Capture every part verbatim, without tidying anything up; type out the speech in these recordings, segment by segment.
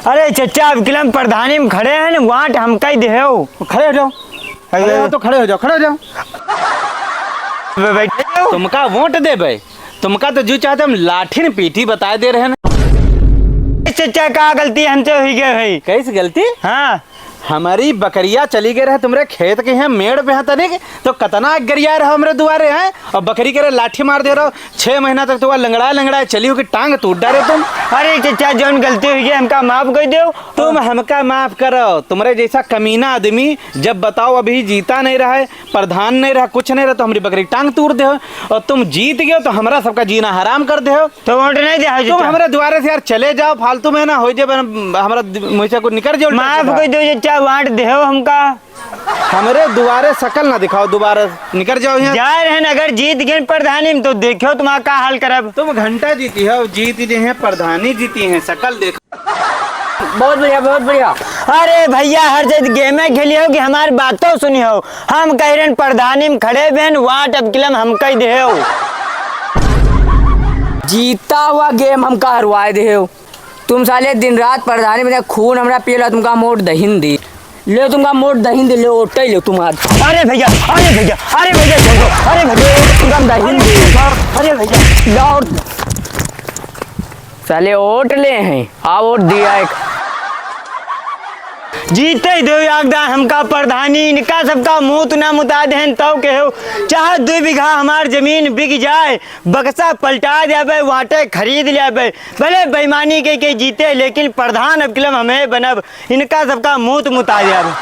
अरे चच्चा, अब किलम प्रधानी में खड़े हैं न, वाट हमका ही देहो। खड़े हो जाओ। अरे खड़े हो, तो खड़े हो जाओ, खड़े हो जाओ। बे-, बैठे जाओ। तुमका वोट देबे, तुमका तो जो चाहते हम लाठी न पीटी बताए दे रहे हैं। चच्चा, का गलती हमसे हुई गए है? कैसी गलती? हाँ। हमारी बकरिया चली गए रहे तुम्हरे खेत के यहाँ मेड़ पे, यहाँ तनिक तो कतना गरिया रहो हमरे दुआरे हैं, और बकरी के रे लाठी मार दे रहो। छह महीना तक तो वह लंगड़ाए लंगड़ाए चली हो कि टांग तोड़ डारे तुम। अरे चच्चा, जौन गलती हुई है, हमका माफ कर दो। तुम हमका माफ करो, तुम्हरे जैसा कमीना आदमी जब बताओ अभी जीता नहीं रहा है, प्रधान नहीं रहा, कुछ नहीं रहा, तो हमारी बकरी की टांग तोड़ दे हो, और तुम जीत गए हो तो हमारा सबका जीना हराम कर दे हो। तो वोट नहीं दे हो तुम चच्चा। हमारे द्वारे से यार चले जाओ, फालतू में ना हो जाए, हमारा दि-, मुँह से कुछ निकल जाओ, माफ चच्चा। कर दो चच्चा, वोट दे हो हमका। हमरे दुआरे शकल ना दिखाओ दोबारा, निकल जाओ यहाँ। जा रहे हैं, अगर जीत गए प्रधानी में तो देखो तुम्हारा का हाल करब। तुम घंटा जीती हो, जीत गए हैं, प्रधानी जीती हैं, शकल देखो। बहुत बढ़िया, बहुत बढ़िया। अरे भैया, हर जगह गेमे खेली हो कि हमारी बातों सुनी हो? हम कह रहे हैं प्रधानी में खड़े बेन, वाट अब किलम हम कह दे हो। जीता हुआ गेम हमका हरवाए दे हो। तुम साले दिन रात प्रधानी बने खून हमरा पियला, तुमका मोट दहिन दी। ले तुमका मोट दहिन दी, ले ओटे ले तुम आज। अरे भैया, अरे भैया, अरे भैया, छोड़ दो। अरे भैया, तुमका दहिन दी। अरे भैया, लो। साले ओट ले हैं, आ ओट दिया एक। जीते ही देव यागदा हमका प्रधानी, इनका सबका मुंह तू ना मुता देहन तौ के हो। चाहे दो बीघा हमार जमीन बिक जाए, बक्सा पलटा देबे, वाटे खरीद लेबे। भले बेईमानी के, के जीते, लेकिन प्रधान अब किलम हमें बनब। इनका सबका मुंह तू मुता देब।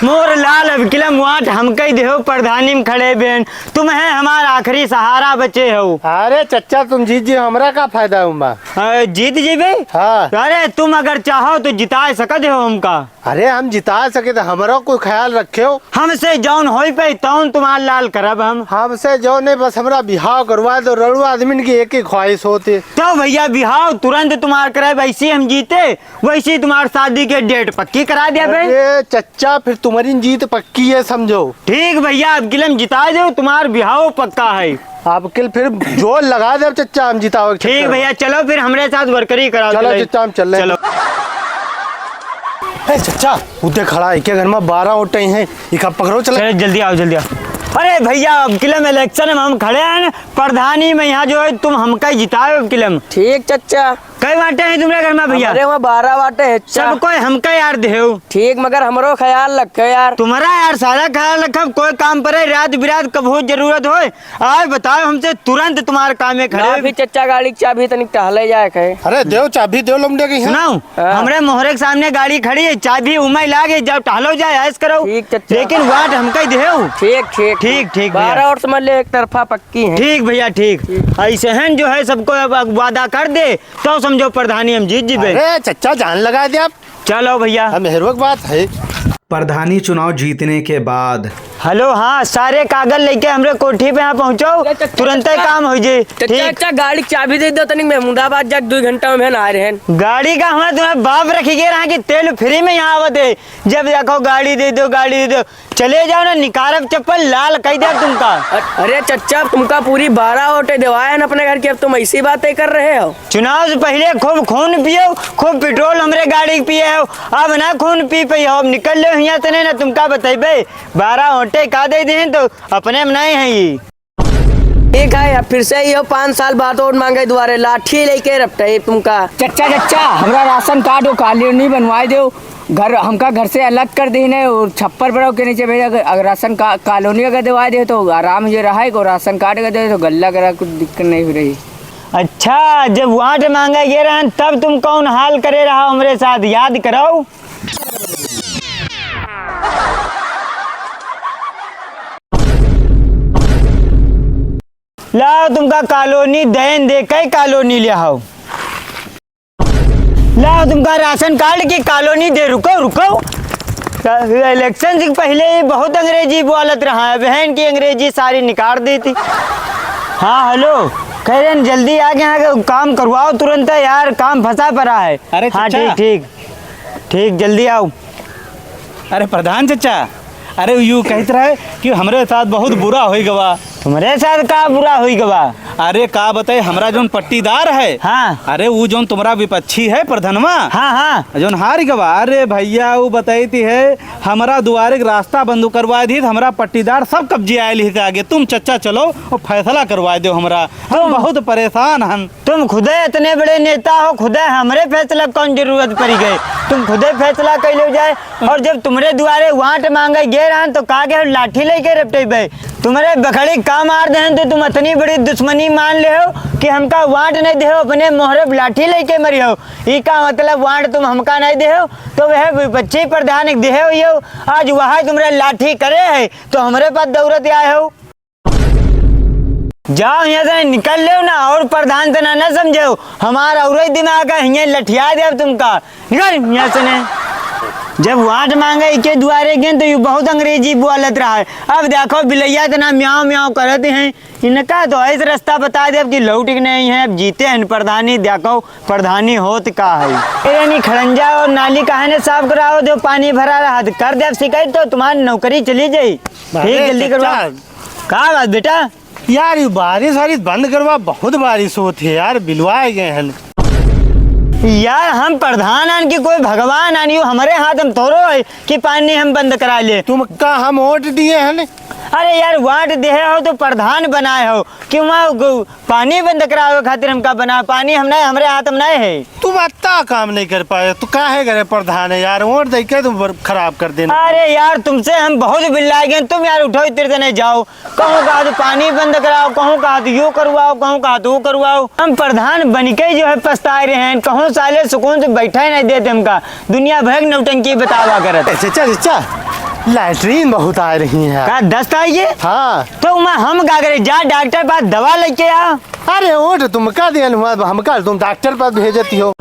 मोर लाल अब किलम वाट हमके देहो, प्रधानी में खड़े बेन। तुम है हमार आखिरी सहारा बचे हो। अरे चच्चा, तुम जीत जी, हमरा का फायदा हुआ? अ, जीत जीबे? हाँ। अरे तुम अगर चाहो तो जिता सकत हो हमका। अरे हम जिता सके तो हमरो कोई ख्याल रखे हो। हमसे जौन होई पे तौन तुम्हार लाल करब हम। हमसे जौन नहीं, बस हमरा बिहाव करवा दो, रड़ुआ आदमी की एक ही ख्वाहिश होती। तो भैया बिहाव तुरंत तुम्हार करब, ऐसी हम जीते वैसी तुम्हार शादी के डेट पक्की करा दिया बे। अरे चच्चा, फिर तुम्हारी जीत पक्की है समझो। ठीक भैया, अब किलम जिता दो, तुम्हार बिहाव पक्का है। अब किल फिर जोर लगा दे चच्चा, हम जिताओ ठीक चक्कर में। भैया, चलो फिर हमरे साथ वर्करी करा चलो दो। चच्चा, हम चल रहे हैं। चलो। ए चच्चा, उते खड़ा है, के घर में बारह ओटे हैं, इका पकड़ो, चले। चलो, जल्दी आओ, जल्दी आओ। अरे भैया, अब किलम इलेक्शन में हम खड़े हैं ना, प्रधानी में यहाँ जो है, तुम हमका ही जिताओ अब किलम। ठीक चच्चा। कई वाटे हैं तुम्हारे घर में भैया? हमरे वहाँ बारह वाटे हैं चच्चा। सब कोई हमका यार देहो। ठीक, मगर हमरो ख्याल रखे यार। तुम्हारा यार सारा ख्याल रखब, कोई काम परे, रात बिरात कबहू जरूरत होए, आए बताओ हमसे, तुरंत तुम्हारे काम में खड़े। ना भी चच्चा, गाड़ी की चाबी तनिक टहले जाए के। अरे देव चाबी, देव लमडे गई है। सुनाओ, हाँ। हमरे मोहरे के सामने गाड़ी खड़ी है, चाबी उमय लागे, जाओ टहलो जाए, ऐश करो। ठीक चच्चा। लेकिन वाट हमका ही देहो। ठीक, ठीक। ठीक, ठीक भैया। बारह ओट समझ ले, एक तरफा पक्की है। ठीक भैया, ठीक। ठीक। ऐसे हैं जो है सबको अब वादा कर दे, तो समझो प्रधानी हम जीत जीबे। अरे चच्चा, जान लगा दे आप। चलो भैया। हम हेरो के बात है। प्रधानी चुनाव जीतने के बाद। हेलो, हाँ, सारे कागज लेके हमरे कोठी पे यहाँ पहुँचो, अरे चच्चा, तुरंते चच्चा। काम हो जाए। चच्चा, ठीक। चच्चा, गाड़ी की चाबी दे दो तनिक, महमूदाबाद जाके दो घंटा में ना आ रहे हैं। गाड़ी का हमारे तुम्हारे बाप रखी गए रहा कि तेल फ्री में यहाँ आवत है, जब देखो गाड़ी दे दो, गाड़ी दे दो। चले जाओ ना, निकारब चप्पल, लाल कई देब तुमका। अ-, अरे चच्चा, तुमका पूरी बारह ओटे देवाए हैं अपने घर की, अब तुम ऐसी बातें कर रहे हो। चुनाव से पहले खूब खून पियो, खूब पेट्रोल हमरे गाड़ी के पिए हो, अब ना खून पी पई हो, अब निकल लो हियाँ से, नहीं ना तुमका बतैबे, बारह ओटे का दे दें तो अपने में नहीं है ये। ठीक है, अब फिर से यो पाँच साल बाद वोट मांगे दुआरे, लाठी लेके रपटे तुमका। चच्चा, चच्चा, हमरा राशन कार्ड और कॉलोनी बनवाए दो। घर, हमका घर से अलग कर दीन है और छप्पर पर के नीचे भेजा। अगर, अगर राशन का, कॉलोनी अगर दिवाए दे तो आराम ये रहा है, और राशन कार्ड अगर दे तो गल्ला करा कुछ दिक्कत नहीं हो रही। अच्छा, जब वोट मांगे ये रहन तब तुम कौन हाल करे रहा हमरे साथ, याद कराओ। लाओ तुमका कॉलोनी देन दे, कई कॉलोनी ले आओ। लाओ तुमका राशन कार्ड की कॉलोनी दे, रुको, रुको। इलेक्शन से पहले ही बहुत अंग्रेजी बोलत रहा है, बहन की अंग्रेजी सारी निकाल दी थी। हाँ, हेलो, कह रहे हैं जल्दी आ गया, काम करवाओ तुरंत यार, काम फंसा पड़ा है। अरे हाँ, चचा। ठीक, ठीक, ठीक, जल्दी आओ। अरे प्रधान चचा, अरे यू कहत रहे कि हमरे साथ बहुत बुरा होइ गवा, तुम्हरे साथ का बुरा हुई गवा? अरे का बताई, हमरा जौन पट्टीदार है, हाँ। अरे ऊ जौन तुम्हरा विपक्षी है प्रधनवा, हाँ, हाँ। जौन हार गवा, अरे भइया ऊ बताई थी है, हमरा दुआरे के रास्ता बंद करवा दी, हमरा पट्टीदार सब कब्जे आयल ही आगे। तुम चच्चा चलो और फैसला करवा दो हमरा, हम तुम बहुत परेशान हन। तुम खुदे इतने बड़े नेता हो, खुदे हमरे फैसला क कौन जरूरत पड़ी गई? तुम खुदे फैसला कर लो जाए। और जब तुम्हरे दुआरे वांट मांगे गे रहन तो का गे लाठी लेके रपटेबे? तुम्हरे बखड़ी का मार देहन तो तुम इतनी बड़ी दुश्मनी मान ले हो कि हमका वांट नहीं दे हो, अपने मोहरे पे लाठी लेके मरी हो। ई का मतलब, वांट तुम हमका नहीं दे हो तो वह विपक्षी प्रधान के दे हो, यो आज वह तुम्हरे लाठी करे है तो हमरे पास दौड़त आए हो। जाओ यहाँ से, निकल लेव ना, और प्रधान से ना, ना समझेव। हमार और ही दिमाग है, हियाँ लठिया देव तुमका। निकल यहाँ से ने। जब वाट मांगे इके दुआरे गेन तो यू बहुत अंग्रेजी बोलत रहा है। अब देखो बिलैया इतना म्याऊं म्याऊं करत हैं, इनका तो ऐसे रास्ता बता देव कि लौट के नहीं है। अब जीते हैं प्रधानी, देखो प्रधानी होत का है। ए, यानी खड़ंजा और नाली काहे ने साफ कराओ, जो पानी भरा रहा तो कर देव शिकायत तो तुम्हारी नौकरी चली जाई। अरे ठीक, जल्दी करवा। चाचा, का बात बेटा? यार, ये बारिश वारिश बंद करवा, बहुत बारिश होत है यार, बिलवाए गए हैं। यार, हम प्रधान आन की कोई भगवान आन, यू हमरे हाथ में थोड़ो है कि पानी हम बंद करा ले। तुमका हम वोट दिए हैं। अरे यार, वोट दिए हो तो प्रधान बनाए हो, क्यों वहाँ गो-, पानी बंद करावे खातिर हमका बना, पानी हम नहीं, हमरे हाथ में नहीं है। तुम अत्ता काम नहीं कर पाए, तू काहे करे प्रधान है यार, वोट दे के तुम बर-, खराब कर देना। अरे यार, तुमसे हम बहुत बिल्ला गए, तुम यार उठो इधर से नहीं जाओ। कहूँ कहा तो पानी बंद कराओ, कहूँ कहा तो यो करवाओ, कहूँ कहा तो वो करवाओ। हम प्रधान बन के जो है पछताए रहे हैं, कहूँ साले सुकून से बैठा ही नहीं देते हमका, दुनिया भर की नौटंकी बतावा करत। ए, चचा, चचा, लैट्रीन बहुत आ रही है। का दस्त आई है? हाँ। तो मैं हम का करे, जा डॉक्टर पास दवा लेके आ। अरे वोट तुमका दिहन हुआ, हमका तुम डॉक्टर पास भेजती हो।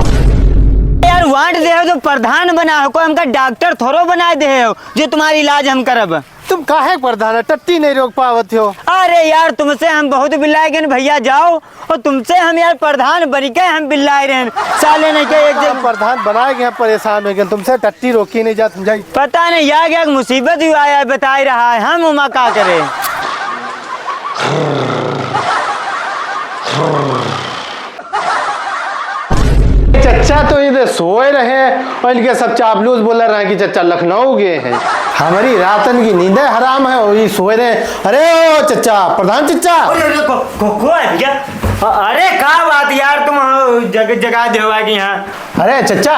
यार वोट दे हो तो प्रधान बना हो, कोई हमका डॉक्टर थोड़ो बना दे हो जो तुम्हारी इलाज हम करब। तुम काहे प्रधान है, टट्टी नहीं रोक पावत हो। अरे यार, तुमसे हम बहुत बिल्लाए गए भैया, जाओ। और तुमसे हम यार प्रधान बन के हम बिल्लाए रहे, साले नहीं के एक दिन प्रधान बनाए गए, परेशान हो गए, तुमसे टट्टी रोकी नहीं जात, समझाई। पता नहीं यार क्या मुसीबत हुआ है, बताई रहा है, हम उमा का करें। चच्चा तो इधर सोए रहे और इनके सब चापलूस बोला रहे कि चच्चा लखनऊ गए हैं। हमारी रातन की नींद हराम है और ये सोए रहे। अरे ओ चच्चा, प्रधान चच्चा। अरे, अरे, को, को, को है भैया? अ-, अरे का बात यार, तुम जग, जगा देवा कि यहाँ। अरे चच्चा,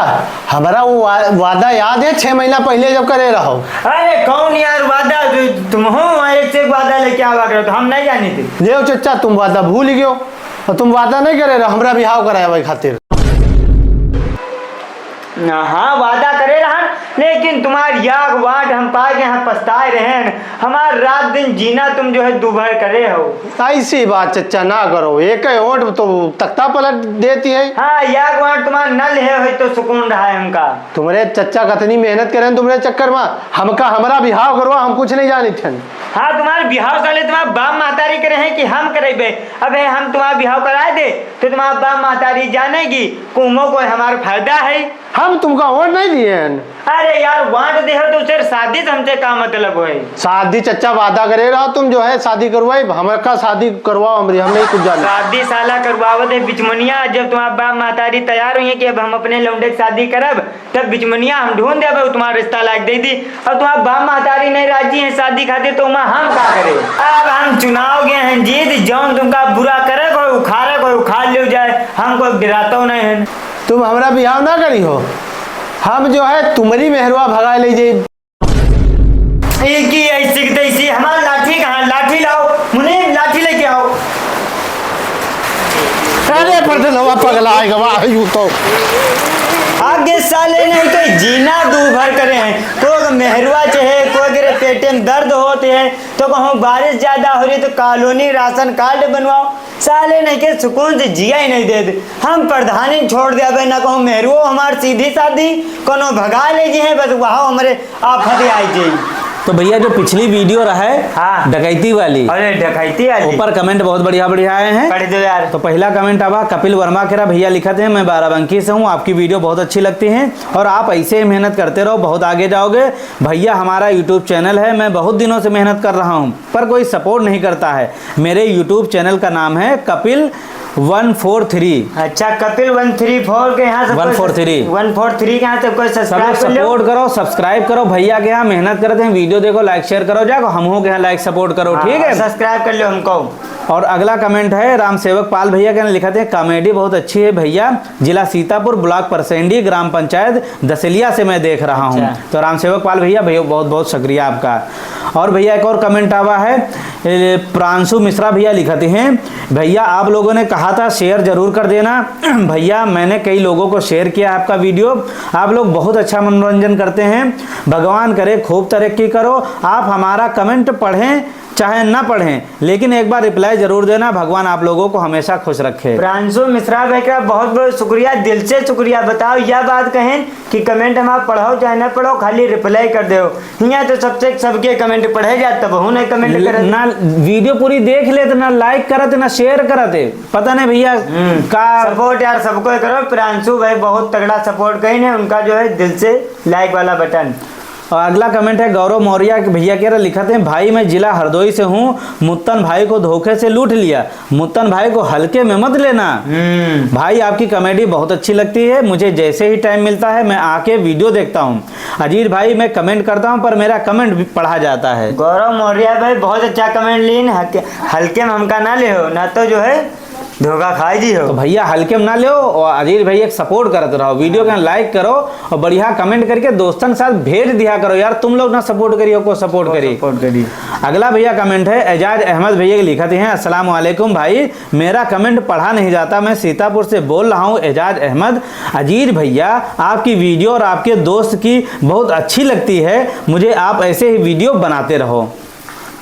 हमारा वो वा-, वादा याद है छह महीना पहले जब करे रहो? अरे कौन यार वादा, तुम हो वहाँ एक से एक वादा लेके आवा करो, तो हम नहीं जानी थी। ले चच्चा, तुम वादा भूल गयो। और तुम वादा नहीं करे रहो हमरा बिहाव करावे खातिर? हाँ, वादा करे रहन, लेकिन तुम्हार याक वाट हम पा के यहाँ पछताए रहन। हमार रात दिन जीना तुम जो है दुभर करे हो। ऐसी बात चच्चा ना करो, एक ही ओट तो तख्ता पलट देती है। हाँ, याक वाट तुम्हार न ले हो तो सुकून रहा है हमका। तुम्हरे चच्चा कतनी मेहनत करें तुम्हरे चक्कर में, हमका हमरा बिहाव करवा, हम कुछ नहीं जानी थे। हाँ, तुम्हार बिहाव साले तुम्हार बाप महतारी करे हैं कि हम करेबे? अबे हम तुम्हार बिहाव कराए दे, तो तुम्हार बाप महतारी जानेगी, कुमो कोई हमार फायदा है? हम तुमका वोट नहीं दिए हैं। अरे यार, वोट दे हो तो फिर शादी से हमसे का मतलब होए? शादी चच्चा वादा करे रहा तुम जो है शादी करवाई, हमका शादी करवाओ हमरी, हम नहीं कुछ जाने। शादी साला करवावत है बिचमनिया, जब तुम्हार बाप महतारी तैयार हुई है कि अब हम अपने लौंडे की शादी करब, तब बिचमनिया हम ढूंढ देबे, उ तुम्हार रिश्ता लायक दे दी। और तुम्हार बाप महतारी नहीं राजी है शादी खातिर, तो वहाँ हम का करे? अब हम चुनाव गए हैं जीत, जौन तुमका बुरा करे को, उखाड़े को, उखाड़ लियो जाए, हम कोई डरातो नहीं है। तुम हमरा बिहाव ना करी हो, हम जो है तुम्हरी मेहरवा भगा ले जाई। एक ही ऐसी की तैसी, हमार लाठी कहाँ? लाठी लाओ, मुनीम, लाठी लेके आओ। अरे, प्रधानवा पगला आएगा, वाह, यू तो। आगे साले नहीं के जीना दू भर करे हैं। कोई मेहरुआ चहे, कोई के पेटे में दर्द होते हैं, तो कहूँ बारिश ज्यादा हो रही तो कॉलोनी राशन कार्ड बनवाओ। साले नहीं के सुकून से जिया ही नहीं देते। हम प्रधानी छोड़ देबे, ना कहूँ मेहरुओ हमार सीधी साधी, कोनो भगा ले जी हैं, बस वहाँ हमरे आफत आई जाई। तो भैया, जो पिछली वीडियो रहा है, हाँ। डकैती वाली, अरे, डकैती वाली। ऊपर कमेंट बहुत बढ़िया बढ़िया आए हैं। पढ़ दो यार। तो पहला कमेंट आवा कपिल वर्मा केरा, भैया लिखत हैं, "मैं बाराबंकी से हूँ, आपकी वीडियो बहुत अच्छी लगती हैं और आप ऐसे ही मेहनत करते रहो, बहुत आगे जाओगे।" भैया, हमारा YouTube चैनल है, मैं बहुत दिनों से मेहनत कर रहा हूँ, पर कोई सपोर्ट नहीं करता है। मेरे YouTube चैनल का नाम है कपिल वन फोर थ्री। अच्छा, कपिल वन थ्री फोर के यहाँ से कोई वन फोर थ्री। वन फोर थ्री के यहाँ से कोई सब सब्सक्राइब कर लो। सपोर्ट करो, सब्सक्राइब करो। भैया के यहाँ मेहनत करते हैं, वीडियो देखो, लाइक शेयर करो, जाओ, हमहू के यहाँ लाइक सपोर्ट करो, हाँ, ठीक है? सब्सक्राइब कर लो हमको। और अगला कमेंट है राम सेवक पाल भैया के यहाँ लिखत हैं, "कॉमेडी बहुत अच्छी है भैया, जिला सीतापुर, ब्लॉक परसेंडी, ग्राम पंचायत दसलिया से मैं देख रहा हूँ।" अच्छा। तो राम सेवक पाल भैया, भैया बहुत बहुत शुक्रिया आपका। और भैया एक और कमेंट आवा है, ए, प्रांशु मिश्रा भैया लिखत हैं, "भैया आप लोगों ने कहा था शेयर जरूर कर देना।" भैया मैंने कई लोगों को शेयर किया आपका वीडियो, आप लोग बहुत अच्छा मनोरंजन करते हैं, भगवान करे खूब तरक्की करो। आप हमारा कमेंट पढ़ें चाहे ना पढ़ें, लेकिन एक बार रिप्लाई जरूर देना। भगवान आप लोगों को हमेशा खुश रखे। प्रांशु मिश्रा भाई का बहुत बहुत शुक्रिया, दिल से शुक्रिया। बताओ, यह बात कहें कि कमेंट हम आप पढ़ो चाहे ना पढ़ो, खाली रिप्लाई कर दो। हियाँ तो सबसे, सबके कमेंट पढ़े जात, तब हूँ नहीं कमेंट करत। ना वीडियो पूरी देख लेत, ना लाइक करत, ना शेयर करत। पता नहीं भैया हम्म। का सपोर्ट यार सबको करो। प्रांशु भाई बहुत तगड़ा सपोर्ट कहीं ने, उनका जो है दिल से लाइक वाला बटन। और अगला कमेंट है गौरव मौर्य भैया के लिखत हैं, "भाई मैं जिला हरदोई से हूँ, मुत्तन भाई को धोखे से लूट लिया, मुत्तन भाई को हल्के में मत लेना।" हम्म। भाई आपकी कॉमेडी बहुत अच्छी लगती है, मुझे जैसे ही टाइम मिलता है मैं आके वीडियो देखता हूँ। अजीत भाई मैं कमेंट करता हूँ पर मेरा कमेंट भी पढ़ा जाता है। गौरव मौर्य भाई बहुत अच्छा कमेंट लीन, हक-, हल्के में हमका ना ले हो, ना तो जो है धोखा खाई जी हो। तो भैया हल्के में ना लो, और अजीत भाई एक सपोर्ट करत रहो, वीडियो के लाइक करो और बढ़िया कमेंट करके दोस्तन के साथ भेज दिया करो यार। तुम लोग ना सपोर्ट करियो, को सपोर्ट करी। सपोर्ट करी। अगला भैया कमेंट है एजाज अहमद भैया के लिखत हैं, "अस्सलाम वालेकुम भाई, मेरा कमेंट पढ़ा नहीं जाता, मैं सीतापुर से बोल रहा हूँ एजाज अहमद। अजीत भैया आपकी वीडियो और आपके दोस्त की बहुत अच्छी लगती है, मुझे आप ऐसे ही वीडियो बनाते रहो।"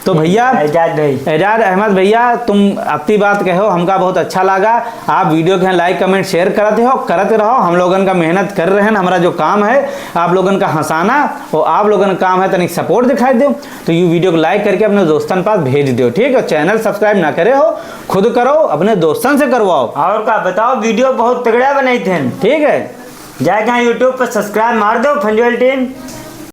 तो भैया एजाज भाई। एजाज अहमद भैया, तुम अपनी बात कहो, हमका बहुत अच्छा लगा। आप वीडियो के लाइक कमेंट शेयर करते हो, करते रहो। हम लोगन का मेहनत कर रहे हैं, हमारा जो काम है आप लोगन का हंसाना, और आप लोगन का काम है तनिक सपोर्ट दिखाई दो। तो यू वीडियो को लाइक करके अपने दोस्तन पास भेज दो, ठीक है? चैनल सब्सक्राइब ना करे हो, खुद करो, अपने दोस्तन से करवाओ। और का बताओ, वीडियो बहुत तगड़ा बनाई थे। ठीक है, जाके यहाँ YouTube पर सब्सक्राइब मार दो फंजुअल टीम।